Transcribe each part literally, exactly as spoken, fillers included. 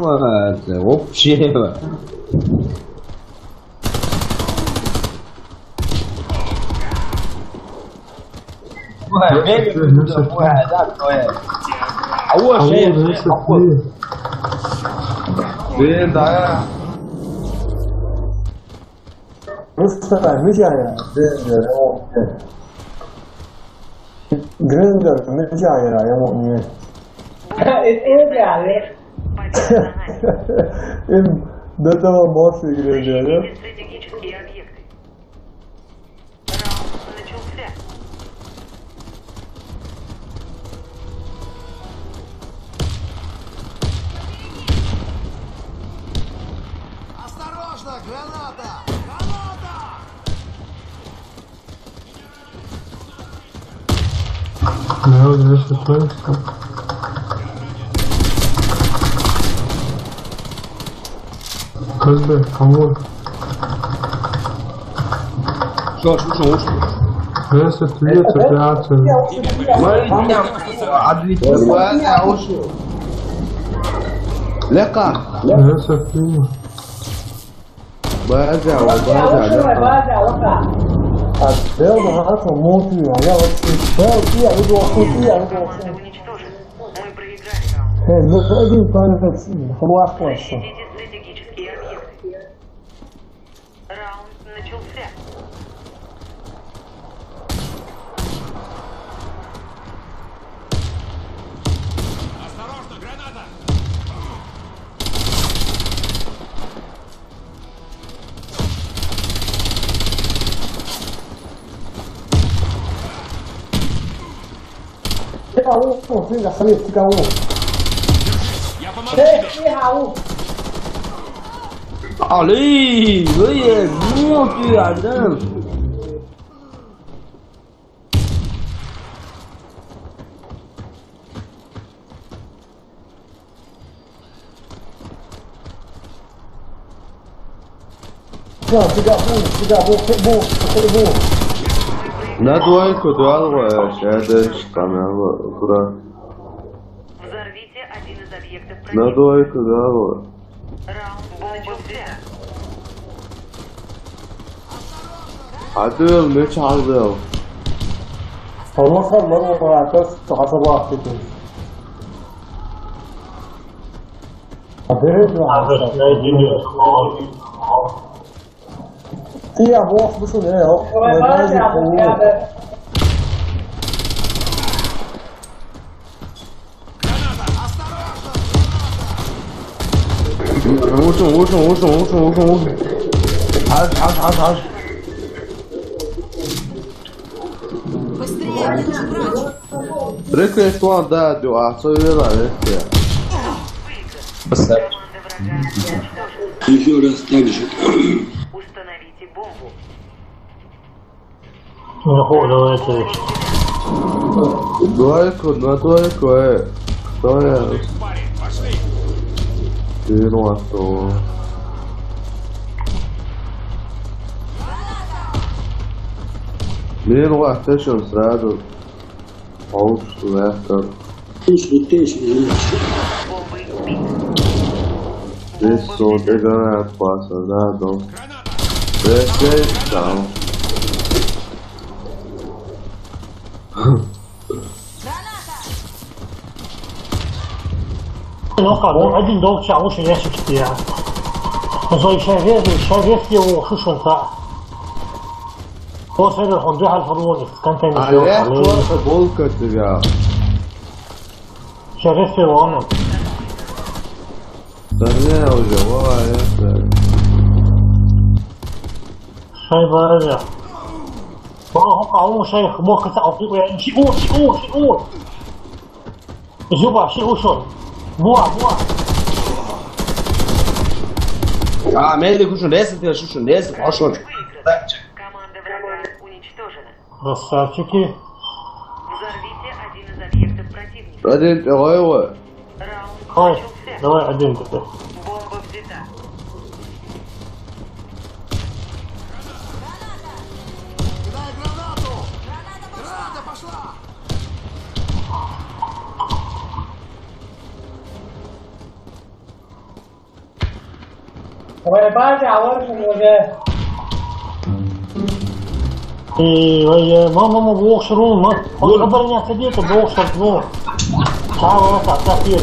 Ё-моё, это вообще. Ой, бегай, ну, ну, всё, ой, да, кто я? А вот, а вот, жесть, ну, жесть, всё, а вот. Блин, да. Ну что, мы же, да, да, да, да. Гринго, мы же, я, я, я. Это я, я. Им до того мозг игры, да? Стратегические объекты. Раунд начался. Осторожно, граната! Граната! Да, вот здесь такое, что. Как бы, кому? Что, что, что, что? Essa tua, essa tua. Mano, a de Essa tua. Leca. Essa tua. База, база, база. Отдел, да, кому ты, а я вот сидел, и я иду, и я иду. Команда уничтожена. Мы проиграли раунд. Э, ну, один танец, ну, классно. Защитите стратегические объекты. Раунд начался. Осторожно, граната! Fica um, fica, fica, fica um. Ei, Raul! Ali, ali é muito, Adão. Não, fica bom, fica bom, foi bom, foi bom. На двойку дал, э, сейчас там, э, куда? Взорвите один из объектов На противника. Двойку дал. Раунд начался. Адил, меч алдил. Olmazsa var o kadar, çok hata var dedim. Haberi yok. Я бог, слушай, не, о, Ой, не, Вася, не, не. Вышел, вышел, вышел, вышел, вышел, вышел. Аж, аж, аж, аж. Быстрее, мне нужен врач. Request one, да, do, а, что я, да, я. Спасибо. Еще раз так же. Установите бомбу. Ну, хуй, давайте. Двойку, на двойку, э. Кто я? Ты ну а что? Блин, вот, ты что, сразу? Получится, да, так. Слушай, ты ещё не знаешь. Здесь вот, это опасно, да, дом. Здесь, здесь, там. Ну как, ну, один долг ча, лучше ящик тебе. Ну, за ещё вес, ещё вес его, слушай, да. После этого он бегал по дороге, с контейнером. А я просто болка тебя. Сейчас вес его, он. Да не, уже, ва, это. Шайба, я. О, о, о, шайба, мог это, о, о, о, о, о. Зуба, ши ушёл. Буа, буа. А, медик ушёл, десять, ушёл, десять, ушёл. Команда врага уничтожена. Красавчики. Взорвите один из объектов противника. Один, ой, ой. Раунд Ой, начался. Давай один теперь. Бомба взята. Кидай гранату! Граната пошла! Ой, батя, а вот он уже. И, ой, э, мама, мама, боксер, он, ма-, он обороняться где-то, боксер, ну. Чао, так, так, так,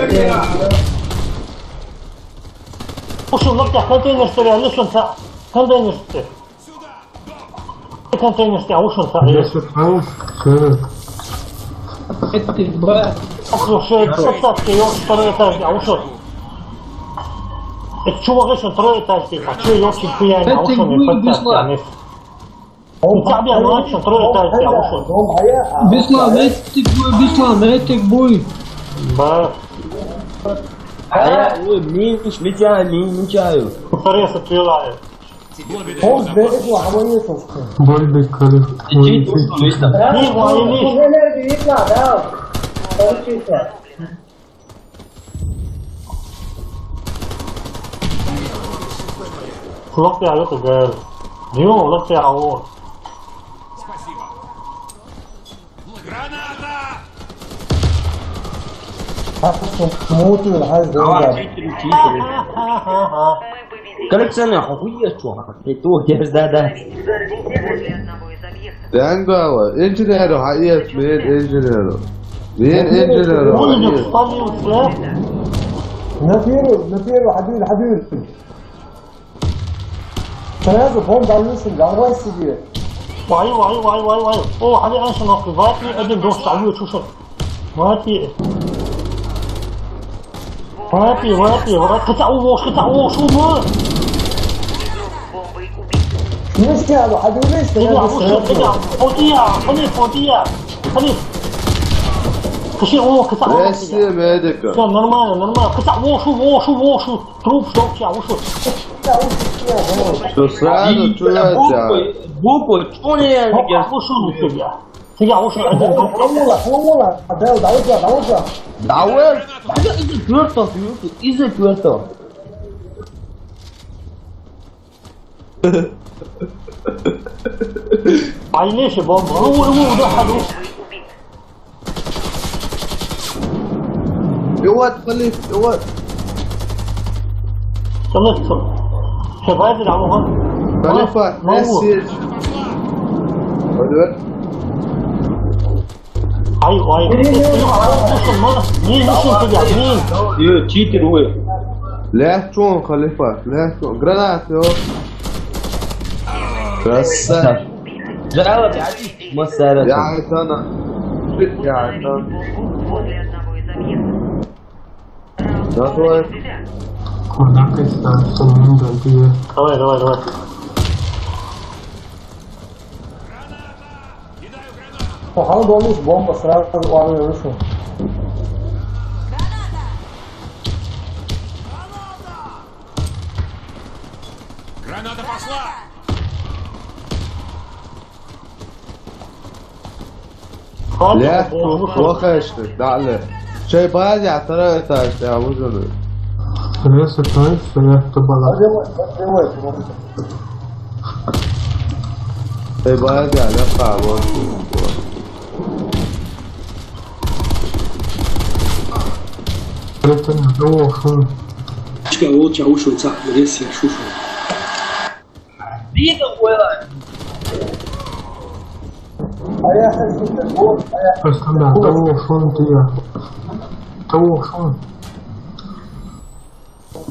так. Ушёл, локтя, контейнер стоял, лишь он, контейнер стоял. Контейнер стоял, ушёл, так. Если там, то Это два. Слушай, подставки, ёлки, второй этаж, а ушёл. Это чувак, ещё второй этаж, а чё, ёлки, хуя, а ушёл, подставки, а не. Беслан, медик бой, Беслан, медик бой. Да. А я, ой, Миш, Митя, Ми-, Митяю. Повторяю, отвелаю. Боль бекали. Иди, душу, Миша. Миш, ой, Миш. Локтя, локтя, гэл. Дю, локтя, о. Ах, муутуйл хай зөөндөө. Коллекционер, охуе чё? Ты тут, я ждал, да. Дэн гава, инженеру хай, мен инженеру. Мен инженеру хай. На первый, на первый, хадуйл, хадуйл. Сразу бомба лысым, давай себе. Вай, вай, вай, вай, вай. О, хали аншын окы, вапи, один дос, а вы чушен. Вапи. Вапи, вапи, вапи. Кыта увош, кыта увош, увош. Не сяду, а ты знаешь, что я Кыта не ушел, сразу. Кыта. Фотия, хали, фотия. Хали. Кыши, о, кыта увош. Все, медика. Все, нормально, нормально. Кыта увош, увош, увош. Труп, что у тебя, ушел. Что сразу, что я буквы, буквы, что не я не Ушел у тебя. Тебя ушел один. Давай, давай, давай, давай. Давай, давай, из-за чёрта, из-за чёрта. Айнеши бомба. Ну, ну, ну, да, ну. Иот, Халиф, Иот. Салат, салат. Шабайдыр, амуха. Халифа, Мау. Месседж. Өлөр. Ай, ай. Не, не, не, не, не, не, не, не. Ё, читер, ой. Лехчон, Халифа, лехчон. Гранат, ё. Красавчик. Жала, блядь. Масара. Я это на. Я это. Давай. Куда ты ставишь? Давай, давай, давай. Похоже, доллар бомба сразу валил вышел. Граната пошла! Бля, плохо, что ли? Да, бля. Чай базя, второй этаж, я выживу. Второй этаж, я это была. Чай базя, да, вот. Это не того, что. Чекай, ол ча ушыл, цах, рес я шушу. Просто да, того, что он ты я. Того, что он.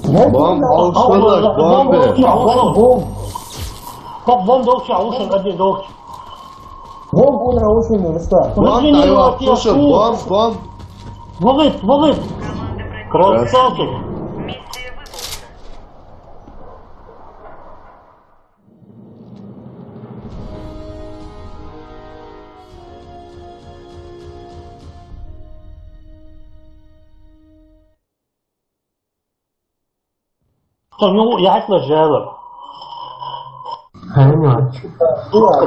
Бомб, бомб, бомб, бомб. Бомб, бомб, бомб. Бомб, бомб, бомб, бомб. Бомб, бомб, бомб. Бомб, давай, слушай, бомб, бомб. Ловит, ловит. Красавчик. Что, ну, я это жалоб. Понимаешь.